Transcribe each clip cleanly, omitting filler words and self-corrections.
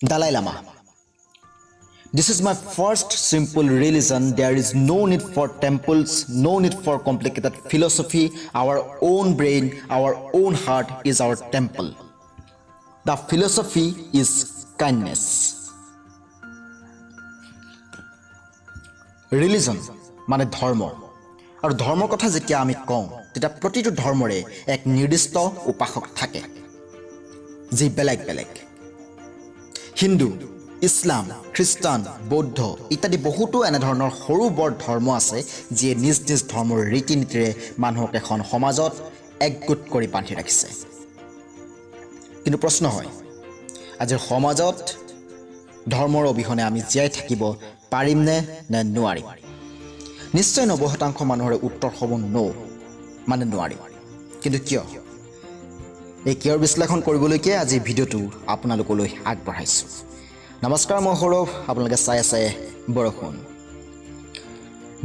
Dalai Lama. "This is my first simple religion. There is no need for temples, no need for complicated philosophy. Our own brain, our own heart is our temple. The philosophy is kindness." Religion মানে ধৰ্ম, আৰু ধৰ্মৰ কথা যেতিয়া আমি কওঁ, তেতিয়া প্ৰতিটো ধৰ্মৰে এক নিৰ্দিষ্ট উপাসক থাকে, যি বেলেগ বেলেগ। হিন্দু, ইছলাম, খ্ৰীষ্টান, বৌদ্ধ ইত্যাদি বহুতো এনেধৰণৰ সৰু বৰ ধৰ্ম আছে, যিয়ে নিজ নিজ ধৰ্মৰ ৰীতি নীতিৰে মানুহক এখন সমাজত একগোট কৰি বান্ধি ৰাখিছে। কিন্তু প্ৰশ্ন হয়, আজিৰ সমাজত ধৰ্মৰ অবিহনে আমি জীয়াই থাকিব পাৰিমনে নে নোৱাৰিম? নিশ্চয় 90% মানুহৰে উত্তৰ হ'ব ন', মানে নোৱাৰিম। কিন্তু কিয়? এই কিয়ৰ বিশ্লেষণ কৰিবলৈকে আজি ভিডিঅ'টো আপোনালোকলৈ আগবঢ়াইছোঁ। নমস্কাৰ, মই সৌৰভ, আপোনালোকে চাই আছে বৰষুণ।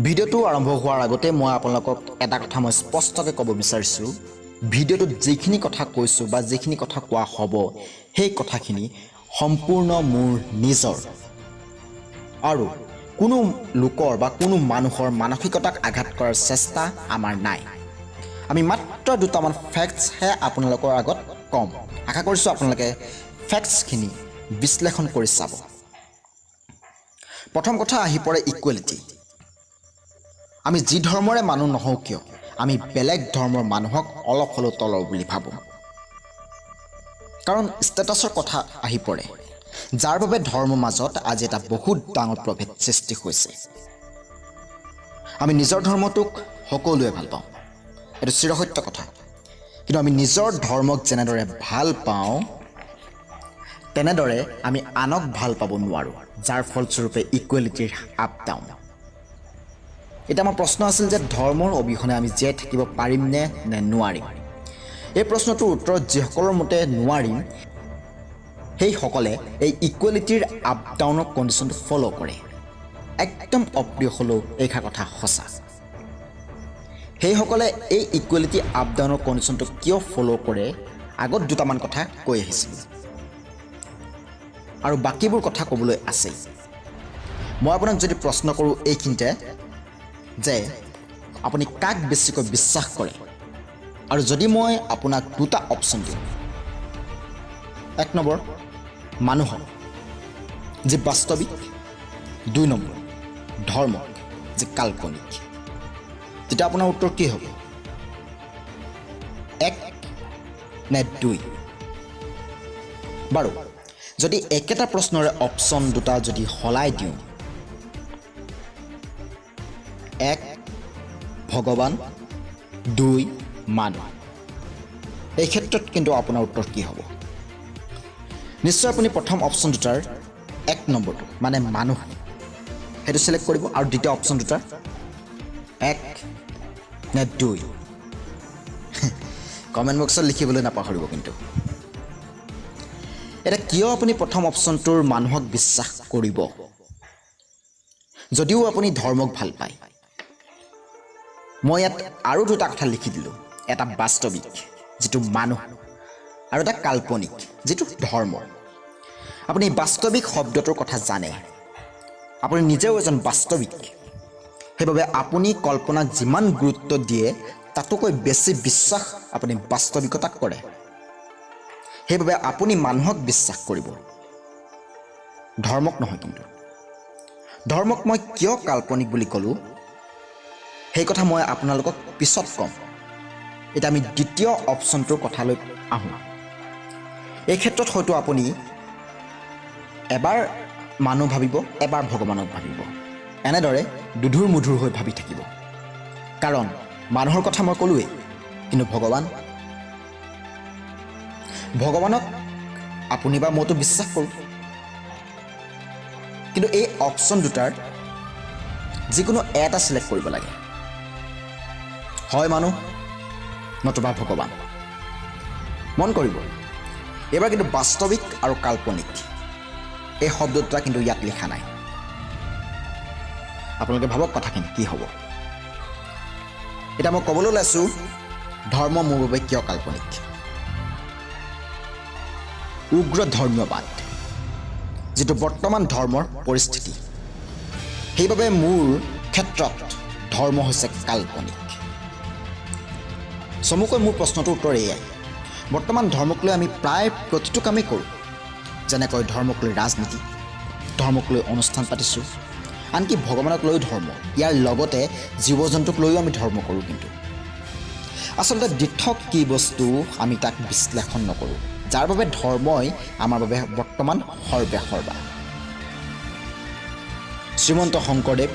ভিডিঅ'টো আৰম্ভ হোৱাৰ আগতে মই আপোনালোকক এটা কথা মই স্পষ্টকৈ ক'ব বিচাৰিছোঁ। ভিডিঅ'টোত যিখিনি কথা কৈছোঁ বা যিখিনি কথা কোৱা হ'ব, সেই কথাখিনি সম্পূৰ্ণ মোৰ নিজৰ আৰু কোনো লোকৰ বা কোনো মানুহৰ মানসিকতাক আঘাত কৰাৰ চেষ্টা আমাৰ নাই। আমি মাত্ৰ দুটামান ফেক্টছহে আপোনালোকৰ আগত ক'ম। আশা কৰিছোঁ আপোনালোকে ফেক্টছখিনি বিশ্লেষণ কৰি চাব। প্ৰথম কথা আহি পৰে ইকুৱেলিটি। আমি যি ধৰ্মৰে মানুহ নহওঁ কিয়, আমি বেলেগ ধৰ্মৰ মানুহক অলপ হ'লেও তলৰ বুলি ভাবোঁ, কাৰণ ষ্টেটাছৰ কথা আহি পৰে, যাৰ বাবে ধৰ্মৰ মাজত আজি এটা বহুত ডাঙৰ প্ৰভেদ সৃষ্টি হৈছে। আমি নিজৰ ধৰ্মটোক সকলোৱে ভাল পাওঁ, এইটো চিৰসত্য কথা। কিন্তু আমি নিজৰ ধৰ্মক যেনেদৰে ভাল পাওঁ, তেনেদৰে আমি আনক ভাল পাব নোৱাৰোঁ, যাৰ ফলস্বৰূপে ইকুৱেলিটিৰ আপ ডাউন। এতিয়া আমাৰ প্ৰশ্ন আছিল যে ধৰ্মৰ অবিহনে আমি জীয়াই থাকিব পাৰিমনে নে নোৱাৰিম? এই প্ৰশ্নটোৰ উত্তৰত যিসকলৰ মতে নোৱাৰিম, সেইসকলে এই ইকুৱেলিটিৰ আপ ডাউনৰ কণ্ডিশ্যনটো ফ'ল' কৰে। একদম অপ্ৰিয় হ'লেও এইষাৰ কথা সঁচা। সেইসকলে এই ইকুৱেলিটি আপ ডাউনৰ কণ্ডিশ্যনটো কিয় ফ'ল' কৰে, আগত দুটামান কথা কৈ আহিছিলোঁ আৰু বাকীবোৰ কথা ক'বলৈ আছেই। মই আপোনাক যদি প্ৰশ্ন কৰোঁ এইখিনিতে যে আপুনি কাক বেছিকৈ বিশ্বাস কৰে, আৰু যদি মই আপোনাক দুটা অপশ্যন দিওঁ, এক নম্বৰ মানুহক, যি বাস্তৱিক, দুই নম্বৰ ধৰ্মক, যি কাল্পনিক, তেতিয়া আপোনাৰ উত্তৰ কি হ'ব? এক নে দুই? বাৰু, যদি একেটা প্ৰশ্নৰে অপশ্যন দুটা যদি সলাই দিওঁ, এক ভগৱান, দুই মানুহ, এই ক্ষেত্ৰত কিন্তু আপোনাৰ উত্তৰ কি হ'ব? নিশ্চয় আপুনি প্ৰথম অপশ্যন দুটাৰ এক নম্বৰটো, মানে মানুহ, সেইটো চিলেক্ট কৰিব। আৰু দ্বিতীয় অপশ্যন দুটাৰ এক নে দুই, কমেণ্ট বক্সত লিখিবলৈ নাপাহৰিব। কিন্তু এতিয়া কিয় আপুনি প্ৰথম অপশ্যনটোৰ মানুহক বিশ্বাস কৰিব, যদিও আপুনি ধৰ্মক ভাল পায়? মই ইয়াত আৰু দুটা কথা লিখি দিলোঁ। এটা বাস্তৱিক, যিটো মানুহ, আৰু এটা কাল্পনিক, যিটো ধৰ্ম। আপুনি বাস্তৱিক শব্দটোৰ কথা জানে, আপুনি নিজেও এজন বাস্তৱিক। সেইবাবে আপুনি কল্পনাক যিমান গুৰুত্ব দিয়ে, তাতোকৈ বেছি বিশ্বাস আপুনি বাস্তৱিকতাক কৰে। সেইবাবে আপুনি মানুহক বিশ্বাস কৰিব, ধৰ্মক নহয়। কিন্তু ধৰ্মক মই কিয় কাল্পনিক বুলি ক'লোঁ, সেই কথা মই আপোনালোকক পিছত ক'ম। এতিয়া আমি দ্বিতীয় অপশ্যনটোৰ কথালৈ আহোঁ। এই ক্ষেত্ৰত হয়তো আপুনি এবাৰ মানুহ ভাবিব, এবাৰ ভগৱানক ভাবিব, এনেদৰে দুধুৰ মুধুৰ হৈ ভাবি থাকিব। কাৰণ মানুহৰ কথা মই ক'লোৱেই, কিন্তু ভগৱান, ভগৱানক আপুনি বা মইতো বিশ্বাস কৰোঁ। কিন্তু এই অপশ্যন দুটাৰ যিকোনো এটা চিলেক্ট কৰিব লাগে, হয় মানুহ নতুবা ভগৱান। মন কৰিব, এইবাৰ কিন্তু বাস্তৱিক আৰু কাল্পনিক এই শব্দ দুটা কিন্তু ইয়াত লিখা নাই। আপোনালোকে ভাবক কথাখিনি কি হ'ব। এতিয়া মই ক'বলৈ ওলাইছোঁ ধৰ্ম মোৰ বাবে কিয় কাল্পনিক। উগ্ৰ ধৰ্মীয়বাদ। যিটো বৰ্তমান ধৰ্মৰ পৰিস্থিতি। সেইবাবে মোৰ ক্ষেত্ৰত ধৰ্ম হৈছে কাল্পনিক। চমুকৈ মোৰ প্ৰশ্নটোৰ উত্তৰ এয়াই। বৰ্তমান ধৰ্মক লৈ আমি প্ৰায় প্ৰতিটো কামেই কৰোঁ। যেনেকৈ ধৰ্মক লৈ ৰাজনীতি, ধৰ্মক লৈ অনুষ্ঠান পাতিছোঁ, আনকি ভগৱানক লৈও ধৰ্ম, ইয়াৰ লগতে জীৱ জন্তুক লৈও আমি ধৰ্ম কৰোঁ। কিন্তু আচলতে দিঠক কি বস্তু, আমি তাক বিশ্লেষণ নকৰোঁ, যাৰ বাবে ধৰ্মই আমাৰ বাবে বৰ্তমান সৰ্বে সৰ্বা। শ্ৰীমন্ত শংকৰদেৱ,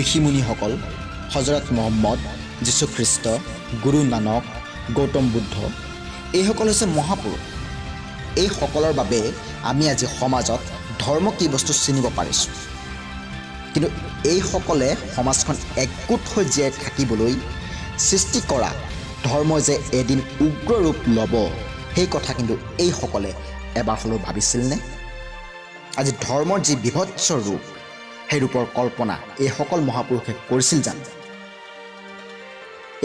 ঋষিমুনিসকল, হজৰত মহম্মদ, যীশুখ্ৰীষ্ট, গুৰু নানক, গৌতম বুদ্ধ, এইসকল হৈছে মহাপুৰুষ। এইসকলৰ বাবে আমি আজি সমাজত ধৰ্ম কি বস্তু চিনিব পাৰিছোঁ। কিন্তু এইসকলে সমাজখন একগোট হৈ জীয়াই থাকিবলৈ সৃষ্টি কৰা ধৰ্ম যে এদিন উগ্ৰ ৰূপ ল'ব, সেই কথা কিন্তু এইসকলে এবাৰ হ'লেও ভাবিছিলনে? আজি ধৰ্মৰ যি বিভৎস ৰূপ, সেই ৰূপৰ কল্পনা এইসকল মহাপুৰুষে কৰিছিল জানো?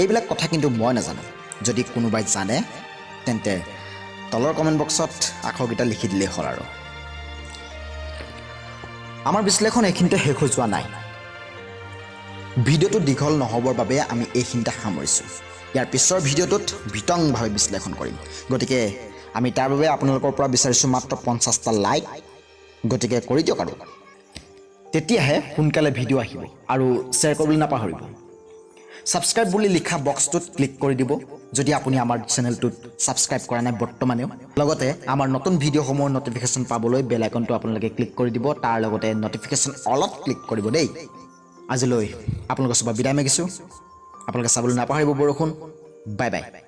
এইবিলাক কথা কিন্তু মই নাজানো। যদি কোনোবাই জানে, তেন্তে তলৰ কমেণ্ট বক্সত আখৰকেইটা লিখি দিলেই হ'ল। আৰু আমাৰ বিশ্লেষণ এইখিনিতে শেষ হৈ যোৱা নাই। ভিডিঅ'টো দীঘল নহ'বৰ বাবে আমি এইখিনিতে সামৰিছোঁ। ইয়াৰ পিছৰ ভিডিঅ'টোত বিতংভাৱে বিশ্লেষণ কৰিম। গতিকে আমি তাৰ বাবে আপোনালোকৰ পৰা বিচাৰিছোঁ মাত্ৰ 50টা লাইক। গতিকে কৰি দিয়ক আৰু, তেতিয়াহে সোনকালে ভিডিঅ' আহিব। আৰু শ্বেয়াৰ কৰিবলৈ নাপাহৰিব। ছাবস্ক্ৰাইব বুলি লিখা বক্সটোত ক্লিক কৰি দিব, যদি আপুনি আমাৰ চেনেলটোত ছাবস্ক্ৰাইব কৰা নাই বৰ্তমানেও। লগতে আমাৰ নতুন ভিডিঅ'সমূহৰ ন'টিফিকেশ্যন পাবলৈ বেল আইকনটো আপোনালোকে ক্লিক কৰি দিব। তাৰ লগতে ন'টিফিকেশ্যন অলত ক্লিক কৰিব দেই। আজিলৈ আপোনালোকৰ চবৰ বিদায় মাগিছোঁ। আপোনালোকে চাবলৈ নাপাহৰিব বৰষুণ। Bye bye.